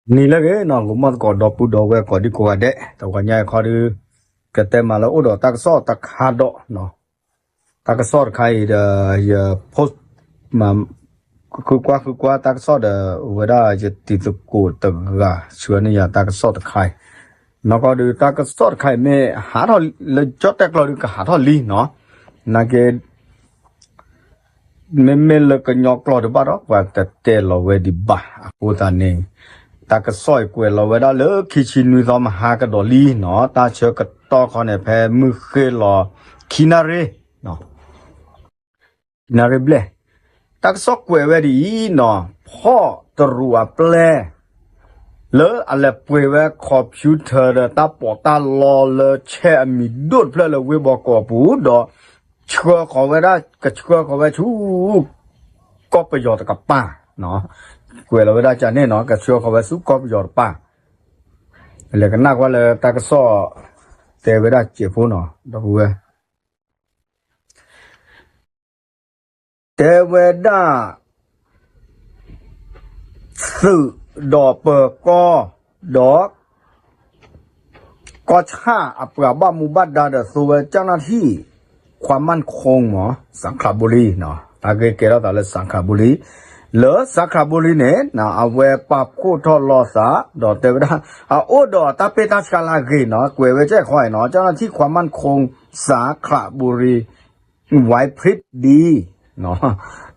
နံၤလၢအဂ့ၤနီၤ ဂီၤမီၢ်သကိး ဒီပုၢ်ဒီဝဲၢ်ကိးဒံကိးဂၤဒဲး, တဂီၤညါအံၤခီဒီး ကတဲမၤလၢအိၣ်ဒီးတၢ်ကစီၣ်တခါဒီးနီၤ, တၢ်ကစီၣ်တခါအံၤဒီး ယ post မၤ ဃုကွၢ်ဃုကွၢ်တၢ်ကစီၣ်ဒီး ဝဲဒၣ်ယတံၤသကိးတဂၤ ဆှၢန့ၢ်ယၤတၢ်ကစီၣ်တခါအံၤ, နီၢ်ကီၢ်ဒုး တၢ်ကစီၣ်တခါအံၤ မ့ၢ်ဟးထီၣ်လၢကၠီၣ်တဲၣ်ကျီဒီး ကဟးထီၣ်လံနီၤ, နာ်က့ မ့မ့ၢ်လၢကညီကျိာ်တဘၣ်ဒီး ပှၤတတဲလီၤဝဲဒံးဘၣ်. အဃိသတးန့ၣ် တၢ်ကစီၣ်အံၤကွဲးလီၤဝဲဒၣ်လၢ ခံဆံနွံသီ မဟါကဒီးလံနီၤ, တၢ်ဆၢကတီၢ်ခီန့ၣ် ဖဲမုၢ်ဃ့ၢ်လီၤ ခံနၣ်ရံၣ် ခံနၣ်ရံၣ်ဘျဲၣ်, တၢ်ကစီၣ်ကွဲးဝဲဒ်အံၤနီၤ, ဖီၣ်တရူးအပျဲၢ် လၢအလဲၤပှ့ၤဝဲ computer ဒီး တၢ်ပီးတၢ်လီလၢဆဲးအမံၤဒိၣ်တဖျၢၣ်လၢဝ့ၢ်ဘီကီးအပူၤ ဒီး ဆှၢဃီၤဝဲဒၣ် ကဆှၢဃီၤဝဲဆူ ကီၢ်ပယီၤတကပၤ, ကွဲးလီၤဝဲဒၣ်ကန့ၣ်နီၤ, ကဆှၢဃီၤဝဲဆူကီၢ်ပယီၤတကပၤ, လဲၤကနၣ်ကွၢ်လၢတၢ်ကစီၣ် တဲဝဲဒၣ်စဲးဖိနီၤ ဒီပုၢ်ဝဲၢ် တဲဝဲဒၣ် သုးဒီးပၢၤကီၢ် ဒီး ကီၢ်ဆၣ်အပှၤဘၣ်မူဘၣ်ဒါဒီး သိဝဲကၠၣ်နၢ်ထံၣ် ခွါမၢ်ခိၣ်မး စးခရၤဘိလံ, တၢ်ဂ့ၢ်ကဲထီၣ်သးလၢစးခရၤဘိလံ, လၢစးခရၤဘိလံန့ၣ် အဝဲပာ်ဖှိၣ်ထီၣ်လိာ်သး ဒီးတဲဝဲဒၣ် အအိၣ်ဒီးတၢ်ပ့ၢ်တၢ်ဆှါလၢအဂ့ၤနီၤ, ကွဲးဝဲကဲခီအံၤနီၤ, ကၠၣ်နၢ်ထံၣ်ခွါမၢ်ခိၣ် စးခရၤဘိလံ ဝဲဖရံး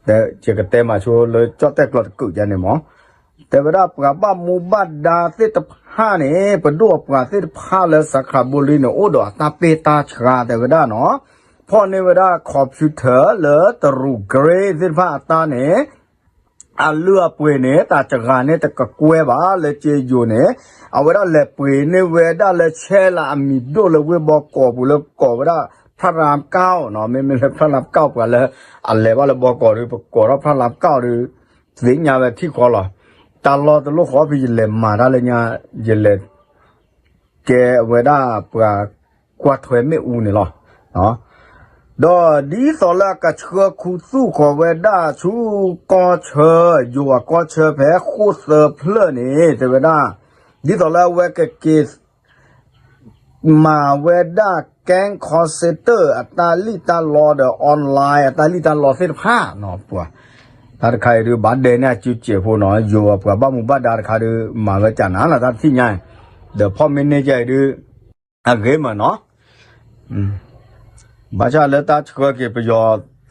ဒံ ယကတဲမၤဆိလၢကၠီၣ်တဲၣ်ကျီတကုာ်ယါန့ၣ်မး, တဲဝဲဒၣ်ပှၤဘၣ်မူဘၣ်ဒါသ့ၣ်တဖၣ်န့ၣ် ပဒိၣ်အပှၤသ့ၣ်တဖၣ်လၢစးခရၤဘိလံန့ၣ် အိၣ်ဒီးအတၢ်ပ့ၢ်တၢ်ဆှါတဲဝဲဒၣ်နီၤ, ဖီၣ်န့ၢ်ဝဲဒၣ် computer လၢတရူး grade သ့ၣ်တဖၣ်အတၢ်န့ၣ် အလုၢ်အပှ့ၤန့ၣ် တၢ်စှၤန့ၢ်တကကွဲၢ်ဘၣ်လၢကၠ့ယိၤန့ၣ်, အဝဲဒၣ်လဲၤပှ့ၤန့ၢ်ဝဲဒၣ်လၢဆဲးလၢအမံၤဒိၣ်လၢဝ့ၢ်ဘီကီးပူၤလၢကိးဝဲဒၣ် ဖရၣ်ရၣ်ကီၢ်နီၤ, မ့မ့ၢ်လၢဖရၣ်ရၣ်ကီၢ် ပှၤလၢအလဲၤဘၣ်လၢဘီကီးဒီး ပကိးထီၣ်ဖရၣ်ရၣ်ကီၢ်ဒီး သ့ၣ်ညါဝဲထံၣ်ဃီလီၤ, တၢ်လီၢ်တလိၣ်ဃီဖဲယလဲၤမၤတၢ်လၢညါ, ယလဲၤ ကဲဝဲဒၣ်ပှၤကွၢ်ထွဲမ့ၣ်အူန့ၣ်လီၤ. ဒီးဒ်သိးလၢအကဆှၢခူသူၣ်ဃီၤဝဲဒၣ်ဆူကီၢ်ဆၢယိၤအကီၢ်ဆၢဖဲဃိၣ်သၢဖျၢၣ်န့ၣ် တဲဝဲဒၣ် ဒ်သိးလၢအဝဲကက့ၤ မၤဝဲဒၣ် ကဲ call center အတၢ်လံၣ်တၢ်လီဒီး online အတၢ်လံၣ်တၢ်လီသ့ၣ်တဖၣ်နီၤ, ပှၤ တၢ်တခါအံၤဒုး ဘၣ်ဒဲးန့ၢ်အစုစဲးဖိနီၤ, ယိၤအပှၤဘၣ်မူဘၣ်ဒါတခါဒုး မၤဝဲကနၤလီၤ တၢ်တထံၣ်ညါ, ဒီးဖီၣ်မ့ၢ်န့ၢ်ကဲအံၤဒုး အဂ့ၤမးနီၤ, ဘၣ်ဆၣ်လၢတၢ်ဆှၢက့ၤပယီၤ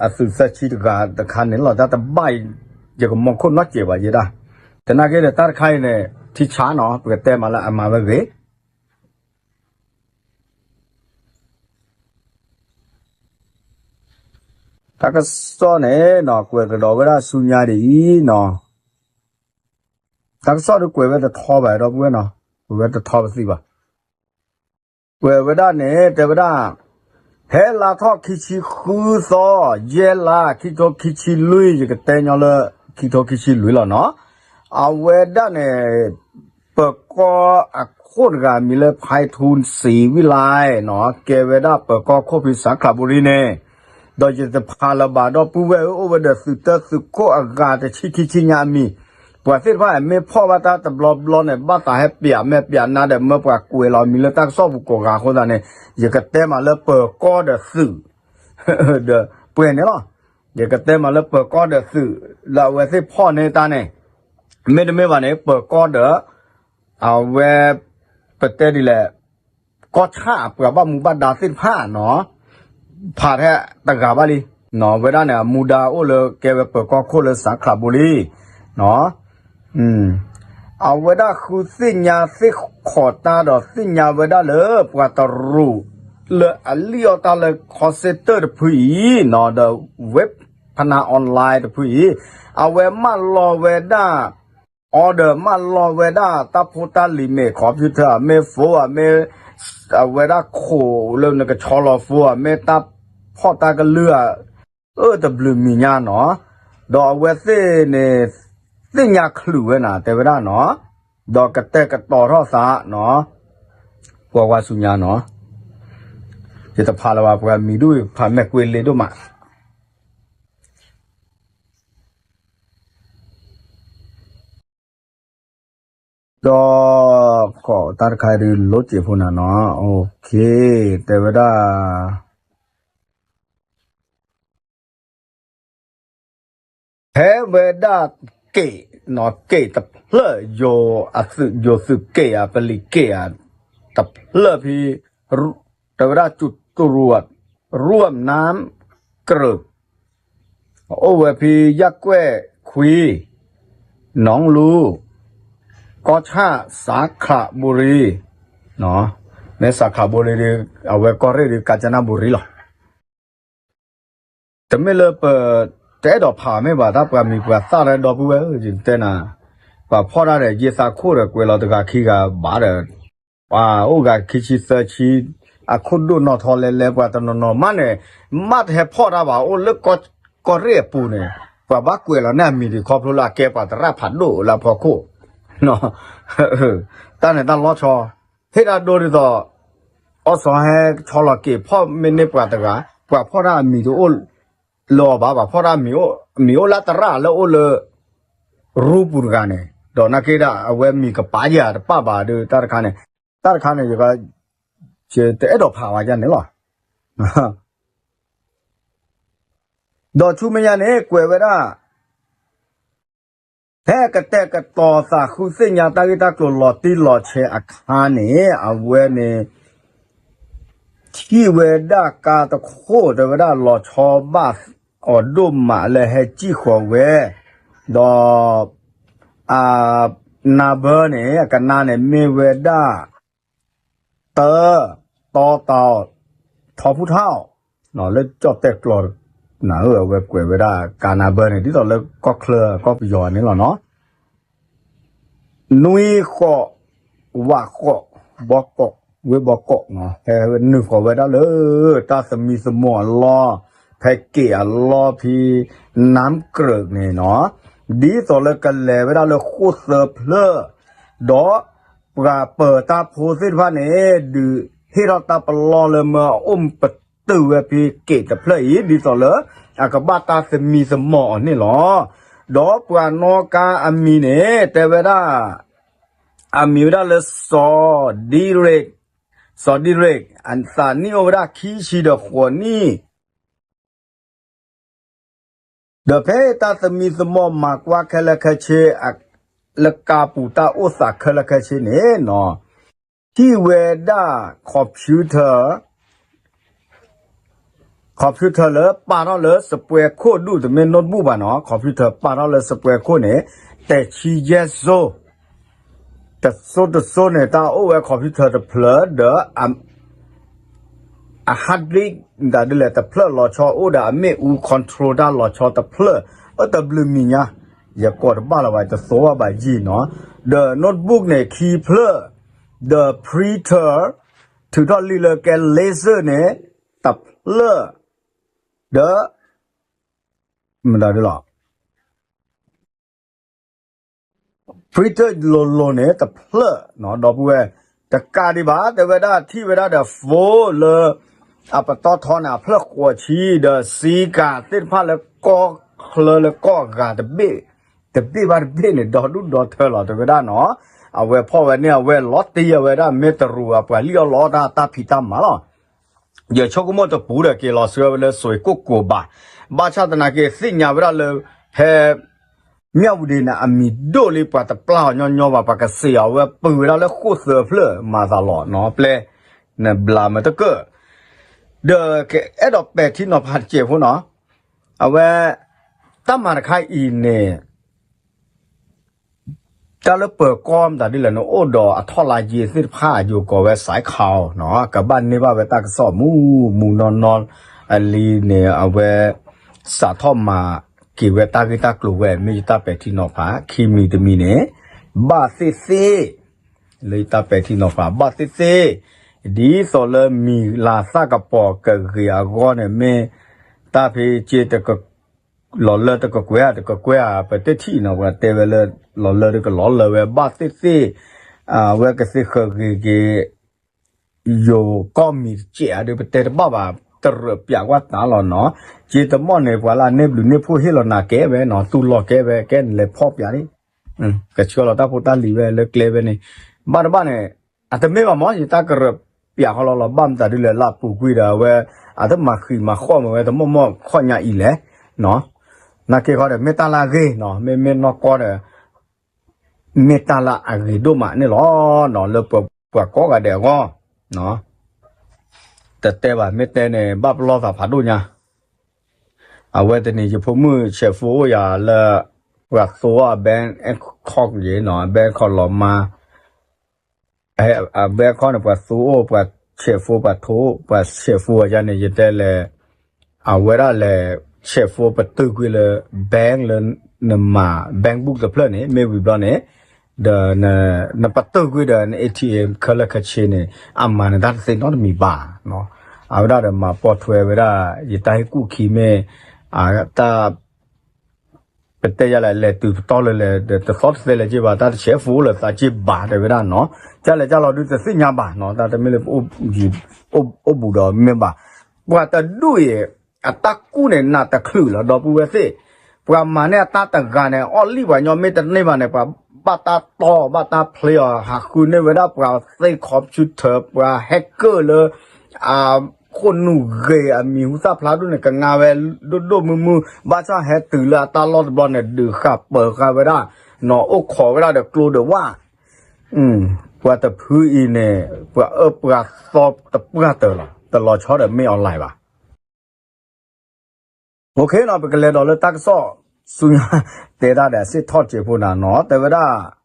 အသုးသၢဆံတဂၤတခါန့ၣ်လီၤ, တၢ်တဘၣ် ယကမီၤခိၣ်နီတစဲးဘၣ်ယဲဒၣ်, သနာ်က့ဒီးတၢ်တခါအံၤန့ၣ် ထံဆါနီၤ, ပကတဲမးလၢအမၤဝဲဂ့ၤ တၢ်ကစီၣ်န့ၣ်နီၤ ကွဲးကဒီးဝဲဒၣ်ဆူညါဒ်အံၤနီၤ, တၢ်ကစီၣ်ဒုးကွဲးဝဲတထီဘၣ်ဒီပုၢ်ဝဲၢ်နီၤ, ကွဲးဝဲတထီပသံဘၣ်, ကွဲးဝဲဒၣ်န့ၣ် တဲဝဲဒၣ် ဖဲလါထီၣ်ခံဆံဃုသီ ယဲၢ်လါ ခံထိခံဆံလွံၢ် ယကတဲညီလၢ ခံထိခံဆံလွံၢ်လီၤနီၤ, အဝဲဒၣ်န့ၣ် ပၢၤကီၢ်အခိၣ်တဂၤမံၤလၢ ဖဲထူစံဝံလါနီၤ, ကဲဝဲဒၣ်ပၢၤကီၢ်ခိၣ်ဖံစးခရၤဘိရံန့ၣ်, ဒီးယတဖးလၢၤဘၣ်ဒီပုၢ်ဝဲၢ်ဧၢ, အိၣ်ဝဲဒီးသုးတၢသုးခိၣ်အဂၤတဆံခံဆံညါအမံၤ, ပှၤသ့ၣ်တဖၣ်မ့ၢ်ဖီၣ်ဘၣ်တၢ်တဘျီဘျီန့ၣ် ဘၣ်သးဟဲပျးမဲာ်ပျးနါဒီး မၢပှၤကွဲးလီၤမံၤလၢတၢ်ကစီၣ်ပူၤကိးဂၤအဃိသတးန့ၣ်, ယကတဲမးလၢပၢၤကီၢ်ဒီးသုး ဒီးပှဲၤန့ၣ်လီၤ. ယကတဲမးလၢပၢၤကီၢ်ဒီးသုး လၢအဝဲသ့ၣ်ဖီၣ်န့ၢ်တၢ်န့ၣ်, မ့တမ့ၢ်ဘၣ်န့ၣ် ပၢၤကီၢ်ဒီး အဝဲ ပတဲဒ်လဲၣ် ကီၢ်ဆၣ်အပှၤဘၣ်မူဘၣ်ဒါသ့ၣ်တဖၣ်နီၤ, ဖးထဲတဂၤဘၣ်လံ, ဝဲဒၣ်န့ၣ် အမူဒါအိၣ်လၢကဲဝဲပၢၤကီၢ်ခိၣ်လၢစးခရၤဘိလံ အဝဲဒၣ်ဃုသ့ၣ်ညါသ့ၣ်ခိးတၢ်ဒီးသ့ၣ်ညါဝဲဒၣ်လၢပှၤတရူး လၢအလံၣ်အီၣ်တၢ်လၢ call center တဖုအံၤနီၤ, ဒီး web ဖနၢ် online တဖုအံၤ, အဝဲမၢလီၤဝဲဒၣ် order မၢလီၤဝဲဒၣ်တၢ်ဖိတၢ်လံၤမ့ၢ် computer မ့ၢ် phone မ့ၢ် အဝဲဒၣ်ခိးလၢနကဆီလီၤ phone မ့ၢ်တၢ်ဖီၣ်တၢ်ကလုၢ် အၢတဘျုးမံၤညါနီၤ, ဒီးအဝဲသ့ၣ်န့ၣ် သ့ၣ်ညါချုးဝဲနၤ တဲဝဲဒၣ်နီၤ, ဒီးကတဲာ်ကတီၤထီၣ်သးနီၤ, ကွၢ်ကွၢ်ဆူညါနီၤ, ယတဖးလၢၤဘၣ် ပှၤမံၤဒိၣ်ဖးမဲာ်ကွ့လ့ဒိၣ်မး. ဒီး တၢ်တခါဒုးလိစ့ၢ်ဖိနၤနီၤ, အိၣ်ခ့, တဲဝဲဒၣ် ဖဲဝဲဒၣ်က့ၣ်, က့ၣ်တဖျၢၣ်, ယိၤအသုး, ယိၤသုးက့ၣ်ဧါ, ပလံၤက့ၣ်ဧါ, တဖျၢၣ်ဖဲ, တဲဝဲဒၣ် จุดตรวจร่วมน้ำเกริก အိၣ်ဝဲဖဲ ရပ်ကွက်ခွံ, หนองลู, ကီၢ်ဆၣ်, สระบุรี, မ့ၢ် สระบุรี ဒီး အဝဲကီၢ်ရ့ၣ်ဒီး กาญจนบุรี လီၤ. တမ့ၢ်လၢပ တအဲၣ်ဒိးဖးမ့ၢ်ဘၣ် တၢ်ပှၤမံၤပှၤသၣ်ဒီး ဒီပုၢ်ဝဲၢ်ဧၢ, ယတဲနၤ, ပှၤဖီၣ်တၢ်ဒီး ယ့သးခိၣ်ဒီး ကွဲးလီၤတဂၤခံဂၤဘၣ်ဒီး, ပှၤအိၣ်ဂၤခံဆံသၢဆံ, အခိၣ်ဒိၣ်နီၢ်ထီလဲလဲ ပှၤတနီၤနီၤမးန့ၣ်, မ့ၢ်တဟဲဖီၣ်တၢ်ဘၣ် အိၣ်လၢကီၢ်ရ့ၣ်အပူၤန့ၣ်, ပှၤဘၣ်ကွဲးလီၤန့ၢ်အမံၤဒံး ခီဖျိလၢအကဲပှၤသရၣ်ဖးဒိၣ်လၢအဖီခိၣ် တၢ်န့ၣ်တၢ်လီၤဆီ, ဟ့ၣ်တၢ်ဒိဒ်သိး, အီစီၤဟဲဆီလီၤက့ၤဖီၣ်မ့ၢ်န့ၢ်ပှၤတဂၤ, ပှၤဖီၣ်တၢ်အမံၤတအိၣ်လၢအီၤဘၣ်, ပှၤဖီၣ်တၢ်အမံၤအိၣ်, မံၤအိၣ်လၢသရၣ်လၢအိၣ်လၢ ရူပူၤတဂၤန့ၣ်, ဒီးနာ်က့ဒၣ် အဝဲမံၤကပာ်ယၤတပာ်ဘၣ်ဒီး တၢ်တခါန့ၣ်, တၢ်တခါန့ၣ် ယ တအဲၣ်ဒိးဖးဝဲဒ်န့ၣ်လီၤ. ဒီးဆူမဲာ်ညါန့ၣ် ကွဲးဝဲဒၣ် ဖဲကတဲာ်ကတီၤသးဃုသ့ၣ်ညါတၢ်ဂ့ၢ်တၢ်ကျိၤလီၤတံၢ်လီၤဆဲးအခါန့ၣ် အဝဲန့ၣ် ထံၣ်ဝဲဒၣ်ကါတခိၣ် တဲဝဲဒၣ်လီၤဆီဘၣ်အီၤဒိၣ်မးလၢဟဲစံၣ်ဃီၤဝဲ, ဒီး အ number န့ၣ် အကနါန့ၣ်မ့ၢ်ဝဲဒၣ် တၢ တီတီ ထီဖူထီၣ်, လၢကၠီၣ်တဲာ်ကျီၤ နၤဧၢ အဝဲကွဲးဝဲဒၣ်ကါ number န့ၣ် ဒ်သိးလၢကီၢ်ချၢကီၢ်ပယီၤန့ၣ်လီၤနီၤ, နွံဃိး ဝးဃိး ဘီကီး ဝ့ၢ်ဘီကီး, ဟဲနုာ်ဃီၤဝဲဒၣ်လၢ တၢ်သမံသမိးအလီၢ် ဖဲက့ၣ်အလီၢ်ဖဲ နၢမ်ကြၢးန့ၣ်နီၤ, ဒ်သိးလၢကလဲၤဝဲဒၣ်လၢဃိၣ်သၢဖျၢၣ်, ဒီး ပှၤပၢၤတၢ်ဖိသ့ၣ်တဖၣ်န့ၣ် ဒုးဟ့ၣ်ထီၣ်တၢ်ပလီၢ်လၢမၢအအိၣ်ပတုာ်ဝဲဖဲက့ၣ်တဖျၢၣ်အံၤ ဒ်သိးလၢ အကဘၣ်တၢ်သမံသမိးအီၤန့ၣ်လီၤ. ဒီးပှၤနီၣ်ကါအမံၤန့ၣ် တဲဝဲဒၣ် အမံၤဝဲဒၣ်လၢ စီၤဒံရ့း, စီၤဒံရ့း အသးနံၣ်အိၣ်ဝဲဒၣ်ခံဆံဒီးဃိးနံၣ် ဒီးဖဲတၢ်သမံသမိးမၤကွၢ်ခဲလၢာ်ခဲဆ့ လၢကါပူၤတၢ်အိၣ်သးခဲလၢာ်ခဲဆ့န့ၣ်နီၤ, ထံၣ်ဝဲဒၣ် computer, computer လၢပာ်ထီၣ်လၢစပွဲခိၣ်ဒူၣ် တမ့ၢ် notebook ဘၣ်နီၤ, computer ပာ်ထီၣ်လၢစပွဲခိၣ်န့ၣ် တဆံယဲၢ်စိ တစိတစိန့ၣ် တၢ်အိၣ်ဝဲ computer တဖျၢၣ်ဒီး အ hard disk မတၤဒ်လဲၣ် တဖျၢၣ်လီၤဆီအိၣ်ဒီး အမ့ၣ်အူ control တၢ်လီၤဆီတဖျၢၣ်, အတဘျုးမံၤညါ, ယကိးတဘၣ်လၢၤဘၣ် ယတသိးဘၣ်ယံာ်နီၤ, ဒီး notebook န့ၣ် ခံဖျၢၣ်, ဒီး printer ထုးထီၣ်လံာ်လၢကဲ laser န့ၣ် တဖျၢၣ်, ဒီး မတၤဒ်လီၤ printer လိၤလိၤန့ၣ် တဖျၢၣ်နီၤ ဒီပုၢ်ဝဲၢ်, တကးဒံးဘၣ် တဲဝဲဒၣ်ထံၣ်ဝဲဒၣ်ဒီး phone လၢ အပတီၢ်ထီန့ၣ် အဖျၢၣ်ဃိးဆံ ဒီး စံကၤ သ့ၣ်တဖၣ်လၢကီၢ်ချၢလၢကီၢ်အဂၤတဘ့ၣ်, တဘ့ၣ်ဘၣ်တဘ့ၣ်န့ၣ် ဒီဒူၣ်ဒီထၢလီၤ တဲဝဲဒၣ်နီၤ, အဝဲဖီၣ်ဝဲန့ၣ် အဝဲလီၤတံၢ်အဝဲဒၣ် မ့ၢ်တရူးအပှၤလံၣ်အီၣ်လီအီၣ်တၢ်တၢ်ဖံးတၢ်မၤလီၤ. ယဆိကမိၣ်တပူၤဒီးက့ၤလီၤဆှၢဝဲလၢစွ့ၣ်ကိၣ်ကိၣ်ဘၣ်, ဘၣ်ဆၣ်သနာ်က့ သ့ၣ်ညါဝဲဒၣ်လၢ ဖဲ မၠၣ်ဝတံၤန့ၣ် အမံၤဒိၣ်လံ ပှၤတပျၢ်အီၤညီညီဘၣ် ပှၤကစ့းအီၤဝဲပုၢ်ဝဲဒၣ်လၢဃိၣ်သၢဖျၢၣ် မၤသးလီၤနီၤ ပျဲ နဘျးမတကၢၢ်, ဒီးကအဲၣ်ဒိးပဲာ်ထံနီၤဖးတစဲးဖိနီၤ, အဝဲ တၢ်မၤတခါအံၤန့ၣ် တၢ်လၢပၢၤကီၢ်မတၤဒ်လဲၣ်န့ၣ် အိၣ်ဒီးအထီၣ်လါယ့သ့ၣ်တဖၣ် ယိၤကိးဝဲ စဲးခီနီၤ ကဘၣ်န့ၢ်ဘၣ်ဝဲတၢ်ကစီၣ်မူးမူးနီၢ်နီၢ်အလံန့ၣ် အဝဲ စးထီၣ်မၤက့ၤဝဲတၢ်ဂ့ၢ်တၢ်ကျိၤဝဲ မ့ၢ်ယတၢ်ပဲာ်ထံနီၤဖး ခံမံၤတမံၤန့ၣ် ဘၣ်သ့ၣ်သ့ၣ် လၢယတၢ်ပဲာ်ထံနီၤဖး ဘၣ်သ့ၣ်သ့ၣ် ဒ်သိးလၢမံၤလၤသၣ်ကပီၤကဂ့ၤအဂီၢ်န့ၣ် မ့ၢ်တၢ်ဖဲက့တက လီၤလၢတကကွဲးဧါ တကကွဲးဧါ ပတထံၣ်နီၤ ပှၤတဲဝဲလၢ လီၤလၢတကလီၤလၢဝဲ ဘၣ်သ့ၣ်သ့ၣ် အဝဲကသ့ဃၢၤဂ့ၤက့ၤ ယိၤကီၢ်မံၤတစဲးဧါ ဒီးပတဲတဘၣ်ဘၣ် တရၢးပၠးကွၢ်တၢ်လီၤနီၤ က့တမီၢ်န့ၣ် ပှၤလၢအန့ၢ်ဘျုးန့ၢ်ဖှိၣ်ဟ့ၣ်လီၤနၤကဲဝဲနီၤ တူၢ်လိာ်ကဲဝဲ ကဲနလဲၤဖီၣ်ပၠးန့ၣ် ကဆှၢလီၤတၢ်ဖိတၢ်လံၤဝဲလၢကျဲဖဲန့ၣ်, ဘၣ်တဘၣ်န့ၣ် အတမ့ၢ်ဘၣ်မ့ၢ် ယတၢ်ကရၢၢ်ပျးဃီလီၤလီၤ ဘၣ်မတၤဒ်လဲၣ် လၢအပူၤကွံာ်ဒီးအဝဲ အတမၤဃံးမၤဃီၣ်မ့ၢ်ဝဲ တမီၢ်မီၢ်ခီၣ်ညါအံၤလဲၣ်, နာ်က့ခီဒီး မ့ၢ်တၢ်လၢအဂ့ၤနီၤ မ့မ့ၢ်နီၢ်ကီၢ်ဒီး မ့ၢ်တၢ်လၢအဂ့ၤဒိၣ်မးန့ၣ်လီၤနီၤ လၢပပှၤကိးဂၤဒဲးအဂီၢ်, တတဲဘၣ် မ့ၢ်တဲန့ၣ် ဘၣ်ပလီၢ်သးဖးဒိၣ်ညါ, အဝဲတနံၤယဖိမုၣ်ဆဲးဖိအိၣ်ယၤလၢ ပှၤသိအီၤ bank account ယ့နီၤ bank account လီၤမါ အဘဲခီန့ၣ် ပှၤသူအိၣ် ပှၤဆဲးဖိ ပှၤထိအိၣ် ပှၤဆဲးဖိအယါန့ၣ် ယတဲလဲၣ်, အဝဲဒၣ်လဲၣ် ဆဲးဖိပတုာ်ကွံာ်လၢ bank လၢနမၤ bank book တဖျၢၣ်န့ၣ် မ့ၢ်ဝံၤဘျီန့ၣ်, ဒီးနပတုာ်ကွံာ်ဒီးန A T M ခဲလၢာ်ခဲဆ့န့ၣ် အမၤနတၢ်တသ့နီတမံၤဘၣ်. အဝဲဒၣ်ဒီးမၤပိာ်ထွဲဝဲဒၣ် ယတၢ်ဟ့ၣ်ကူၣ်ခံမ့ၢ် အတၢ် ပတဲယၤလဲၣ် လဲၤတုၤပတီၢ်လၢလဲၣ် တသီတသဲလဲၣ်က့ဘၣ် တၢ်တဆဲးဖိလၢသးက့ဘၣ် တဲဝဲဒၣ်နီၤ, ကလဲၤကလီၤဒုးတသ့ၣ်ညါဘၣ်နီၤ တၢ်တမ့ၢ်လၢ အိၣ်ဘူးဒီးမ့ၢ်ဘၣ်, ပှၤတဒူၣ်အံၤ အတၢ်ကူၣ်န့ၣ် နးတချုးလီၤ ဒီပုၢ်ဝဲၢ်သ့ၣ်, ပှၤမၤန့ၢ်အတၢ်တဂၤန့ၣ် အီၣ်လံၣ်ပှၤညီမ့ၢ်တန့ၢ်ဘၣ်န့ၣ် ပှၤဘၣ်တၢ်တီ ဘၣ်တၢ်ဖျ့အီၤ ဟးဃုန့ၢ်ဝဲဒၣ်ပှၤသ့ၣ် computer ပှၤ hacker လၢ အခိၣ်နူာ်ဂ့ၤ အမံၤဟူသၣ်ဖျါဒိၣ်န့ၣ် ကငါဝဲဒိၣ်ဒိၣ်မုၢ်မုၢ် ဘၣ်ဆၣ်ဟဲတုၤလၢအတၢ်လီၢ်တဘျီန့ၣ် ဒုးဃာ်ပၢၤဃာ်ဝဲဒၣ် နီၤအိၣ်ခိးဝဲဒၣ်ဒီးကျိဒီးဝၣ်, ပှၤတဖုအံၤန့ၣ် ပှၤအၢပှၤသီတပှၢ်တၢၢ်လီၤ တလီၤဆီဒီးမ့ၢ် online ဘၣ်. OK နီၤ ပကလဲၤဒီးလၢတၢ်ကစီၣ်ဆူညါ တဲတၢ်ဒီးစ့ၢ်ထီၣ်စဲးဖိနၤနီၤ တဲဝဲဒၣ်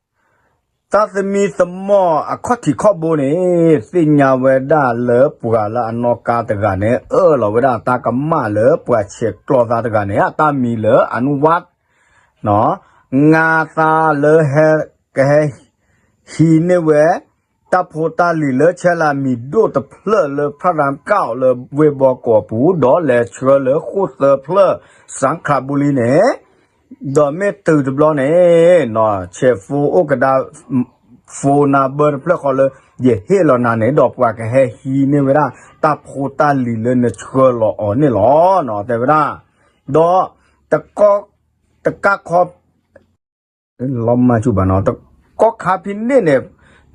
တၢ်သမံသမိးအခီၣ်ထံးခီၣ်ဘိန့ၣ် သ့ၣ်ညါဝဲဒၣ်လၢပှၤလၢအနီၣ်ကါတဂၤန့ၣ် အၢၣ်လီၤဝဲဒၣ်တၢ်ကမၣ်လၢပှၤဆဲးကျိးသးတဂၤန့ၣ် အတၢ်မံၤလၢအနူဝါ ငါသးလၢဟဲ ကဟဲ ဟံးန့ၢ်ဝဲ တၢ်ဖိတၢ်လံၤလၢဆဲလၤမံၤဒိၣ်တဖျၢၣ်လၢ ဖရၣ်ရၣ်ကၣ် လၢဝ့ၢ်ဘီကီးပူၤ ဒီးလဲၤဆှၢလၢဃိၣ်သၢဖျၢၣ် စၣ်ခရးဘူလံန့ၣ်, ဒီးမ့ၢ်တုၤတဘျီန့ၣ် ဆဲးဖိအိၣ်ကဒါ phone number တဖျၢၣ်ဃီလၢ ယဟ့ၣ်လီၤနၤန့ၣ် ဒီးပှၤကဟဲဟံးန့ၢ်ဝဲဒၣ် တၢ်ဖိတၢ်လံၤလၢနဆှၢလီၤအီၤန့ၣ်လီၤ တဲဝဲဒၣ်, ဒီး တကၢ်ခီ လီၤမၢ်ဆူၣ်ဘၣ်နီၤ တကီၢ်ခါဖဲန့ၣ်န့ၣ်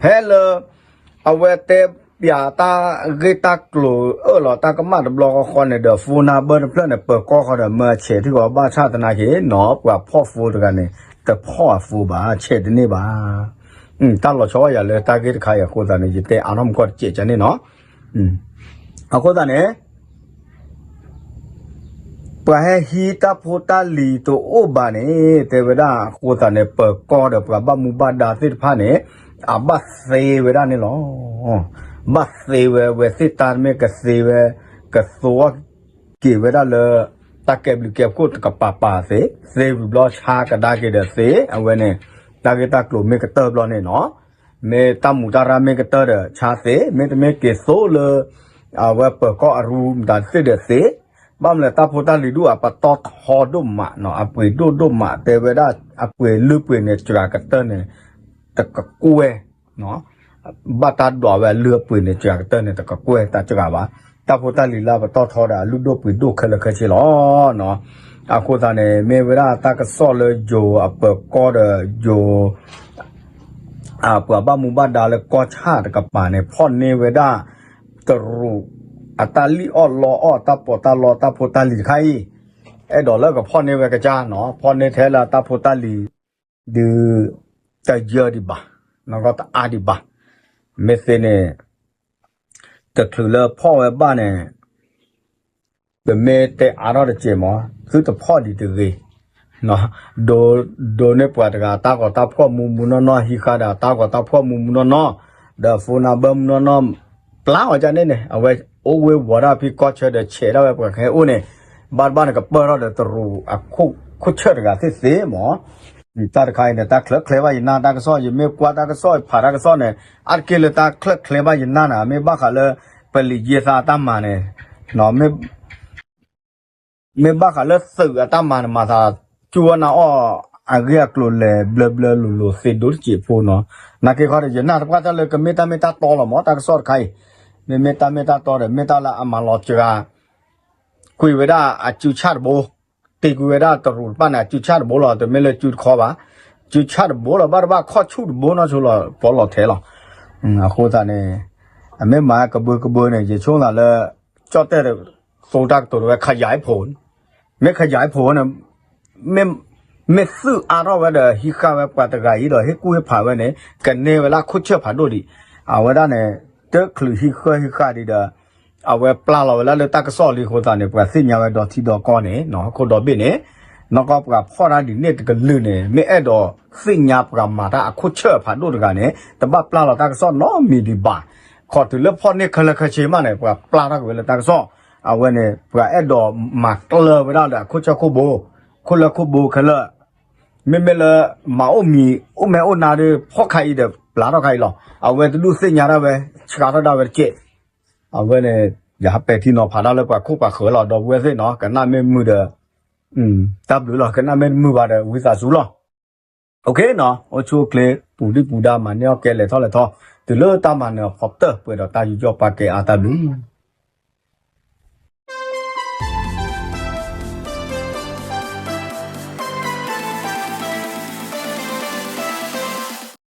ဖဲလၢ အဝဲတဲပျးတၢ်ဂ့ၢ်တၢ်ကျိၤအၢၣ်လီၤတၢ်ကမၣ်တဘျီဃီဃီန့ၣ်ဒီး phone number တဖျၢၣ်န့ၣ် ပၢၤကီၢ်ဃီဒီးမၢဆဲးထံဃီ ဘၣ်ဆၣ်သနာ်က့နီၤ ပှၤဖီၣ် phone တဂၤန့ၣ် တဖီၣ်အ phone ဘၣ် ဆဲးတန့ၢ်ဘၣ်. တၢ်လီၤဆီဝဲယၤလၢတၢ်ဂ့ၢ်တခါအံၤအဃိသတးန့ၣ် ယတဲအါထီၣ်မူကီၢ်တစဲးကန့ၣ်နီၤ. အဃိသတးန့ၣ် ပှၤဟဲဟံးတၢ်ဖိတၢ်လံၤတအိၣ်ဘၣ်န့ၣ် တဲဝဲဒၣ်အဃိသတးန့ၣ် ပၢၤကီၢ်ဒီးပှၤဘၣ်မူဘၣ်ဒါသ့ၣ်တဖၣ်န့ၣ် အဘၣ်သ့ဝဲဒၣ်န့ၣ်လီၤ. ဘၣ်သ့ဝဲ ဝဲသ့ၣ်တၢ်တမ့ၢ်ကသ့ဝဲ ကသိက့ၤဝဲဒၣ်လၢ တၢ်ကဲဘျုးကဲဖှိၣ်တကပၤပၤသ့, သ့ဝံၤဘျီဆါကဒါက့ၤဒီးသ့, အဝဲန့ၣ် တၢ်ဂ့ၢ်တၢ်ကျိၤမ့ၢ်ကတၢၢ်ဘျီန့ၣ်နီၤ မ့ၢ်တၢ်မူးတၢ်ရၢ်မ့ၢ်ကတၢၢ်ဒီးဆါသ့, မ့တမ့ၢ်က့ၤသိလၢ အဝဲပၢၤကီၢ်အရူမတၤသ့ၣ်ဒီးသ့, ဘၣ်မနုၤလဲၣ် တၢ်ဖိတၢ်လံၤဒူၣ်အပတီၢ်ထီဒိၣ်မးနီၤ အပှ့ၤဒိၣ်ဒိၣ်မး တဲဝဲဒၣ် အပှ့ၤလုၢ်ပှ့ၤန့ၣ် စှၤကတၢၢ်န့ၣ် တကကွဲၢ် ဘၣ်တၢ်ဒွးဝဲအလုၢ်အပှ့ၤန့ၣ် စှၤကတၢၢ်န့ၣ် တကကွဲၢ်တၢ်စှၤဘၣ်. တၢ်ဖိတၢ်လံၤလၢအပတီၢ်ထီဒီးအလုၢ်ဒိၣ်ပှ့ၤဒိၣ်ခဲလၢာ်ခဲဆ့လီၤ. အဃိသတးန့ၣ် မ့ၢ်ဝဲဒၣ်တၢ်ကစီၣ်လၢယိၤအပၢၤကီၢ်ဒီးယိၤ ပှၤဘၣ်မူဘၣ်ဒါလၢကီၢ်ဆၣ်တကပၤန့ၣ် ဖီၣ်န့ၢ်ဝဲဒၣ် တရူး အတၢ်လံၣ်အီၣ်လီအီၣ် တၢ်ပီးတၢ်လီ တၢ်ဖိတၢ်လံၤတခါအံၤ အဲၣ်ဒိးလၢကဖီၣ်န့ၢ်ဝဲကစၢ်နီၤ ဖီၣ်န့ၢ်ထဲလၢတၢ်ဖိတၢ်လံၤ ဒုး တယၢဒံးဘၣ် နကီတအါဒံးဘၣ် မ့ၢ်သ့န့ၣ် တချုးလၢဖီၣ်ဝဲဘၣ်န့ၣ် ပမ့ၢ်တဲအါထီၣ်တစဲးမး သုတဖီၣ်ဒံးတဂ့ၤ ဒိးန့ၢ်ပှၤတဂၤ တၢ်ဂီၤတၢ်ဖှီၣ်မူမူနီၢ်နီၢ် ဟံးဃာ်ဒီးတၢ်ဂီၤတၢ်ဖှီၣ်မူမူနီၢ်နီၢ် ဒီး phone number မူနီၢ်နီၢ် ပျၢ်အီၤကန့ၣ်န့ၣ် အဝဲအိၣ်ဝ့ၤဝီၤဒၣ်ဖဲကီၢ်ဆၢဒီး ဆဲးဒၣ်ဝဲပှၤကဟဲအိၣ်န့ၣ် ဘၣ်တဘၣ်န့ၣ် ကပၢၢ်ထီၣ်ဒီးတရူးအခိၣ်ဆၢၣ်တဂၤသ့ၣ်သ့မး တၢ်တခါအံၤန့ၣ် တၢ်ချၢးချဲဘၣ်ယနၢ်တၢ်ကစီၣ် ယမ့ၢ်ကွၢ်တၢ်ကစီၣ် ဖးတၢ်ကစီၣ်န့ၣ် အါတက့ၢ်လၢတၢ်ချၢးချဲဘၣ်ယနၢ်န့ၣ် မ့ၢ်ဘၣ်ဃးလၢ ပလံၤယ့သးအတၢ်မၤန့ၣ် မ့ၢ်ဘၣ်ဃးလၢသုးအတၢ်မၤန့ၣ် မၤသး ကၠူဝဲနၤအီၣ် အဂ့ၢ်အကျိၤလဲၤဘျၢဘျၢလိၤလိၤသ့ဒိၣ်တစဲးဖိနီၤ နာ်က့ခီဒီး ယနၢ်တပှၢ်တၢ်လၢကမ့ၢ်တၢ်မ့ၢ်တၢ်တီလီၤမး တၢ်ကစီၣ်တခါအံၤ မ့မ့ၢ်တၢ်မ့ၢ်တၢ်တီဒီး မ့ၢ်တၢ်လၢအမၤလီၤစှၤ ကွံာ်ဝဲဒၣ်အစုဆၣ်တဘိ တ့ကွံာ်ဝဲဒၣ်တရူးတဖၣ်န့ၣ် အစုဆၣ်တဘိလီၤ တမ့ၢ်လၢစုတခီဘၣ် ကၠိဆၣ်တဘိလီၤ ဘၣ်တဘၣ်ခီၣ်ဆူၣ်တဘိနီၢ်ဆိလီၤ ပီလီၤထဲလီၤ. အဃိသတးန့ၣ် အမ့ၢ်မၤကဘၢကဘၢန့ၣ် ယဆိသးလၢ ကၠီၣ်တဲၣ် သိတၢ်ကတိၤတဝဲ ขยายผล မ့ၢ် ขยายผล န့ၣ် မ့ၢ်သုးအါထီၣ်ဝဲဒီး ဟံးဃာ်ဝဲပှၤတဂၤအံၤဒီး ဟ့ၣ်ကူၣ်ဟ့ၣ်ဖးဝဲန့ၣ် ကန့ၢ်ဝဲလၢအခိၣ်ဆၢၣ်ဖးဒိၣ်ဒံး. အဝဲဒၣ်န့ၣ် တချုးဟံးဃၢဟံးဃာ်ဒံးဒီး အဝဲပျၢ်လီၤဝဲလၢလၢတၢ်ကစီၣ်လံအဃိသတးန့ၣ် ပှၤသ့ၣ်ညါဝဲဒီထံဒီကီၢ်န့ၣ် ဟီၣ်ခိၣ်ဒီဘ့ၣ်န့ၣ် နီၢ်ကီၢ်ပှၤဖီၣ်တၢ်ဒ်န့ၣ်တကလုာ်န့ၣ် မ့ၢ်အဲၣ်ဒိးသ့ၣ်ညါပှၤမၤတၢ်အခိၣ်ဆၢၣ်ဖးဒိၣ်တဂၤန့ၣ် တဘၣ်ပျၢ်လီၤတၢ်ကစီၣ်နီတမံၤဒံးဘၣ်. ခီတုၤလၢဖီၣ်န့ၢ်ခဲလၢာ်ခဲဆ့မးန့ၣ် ပှၤပျၢ်ထီၣ်က့ၤဝဲလၢတၢ်ကစီၣ် အဝဲန့ၣ် ပှၤအဲၣ်ဒိးမၤကျၢၤဝဲဒၣ်လၢအခိၣ်ဆၢၣ်ခိၣ်ဘိ ခိၣ်လၢခိၣ်ဘိခဲလၢာ် မ့မ့ၢ်လၢ မၤအိၣ်မံၤအိၣ်မဲအိၣ်နါဒီး ဖီၣ်ခါအံၤဒီး ပျၢ်ထီၣ်ခါအံၤလီၤ. အဝဲတဒူၣ်သ့ၣ်ညါဒၣ်ဝဲ ဆှါထီၣ်ဒၣ်ဝဲတက့ၢ်. အဝဲန့ၣ် ယဟးပဲာ်ထံနီၤဖးတၢ်လၢပှၤခိၣ်ပှၤဃၢၤလီၤ ဒီပုၢ်ဝဲၢ်သ့ၣ်နီၤ ကနၣ်မ့ၢ်မုာ်ဒီး တၢ်ဘျုးလီၤ ကနၣ်မ့ၢ်တမုာ်ဘၣ်ဒီး ဝံသးစူၤလီၤ. အိၣ်ဆူၣ်အိၣ်ချ့ ပူၤဒံၣ်ပူၤဒါ မၤန့ၢ်အီၣ်ကဲလဲၤထီၣ်လဲၤထီ တုၤလၢတၢ်မၤနၢၤအဖီတၢၢ် ပှဲၤဒီးတၢ်ယူးယီၣ်ပာ်ကဲအါတၢ်ဘျုး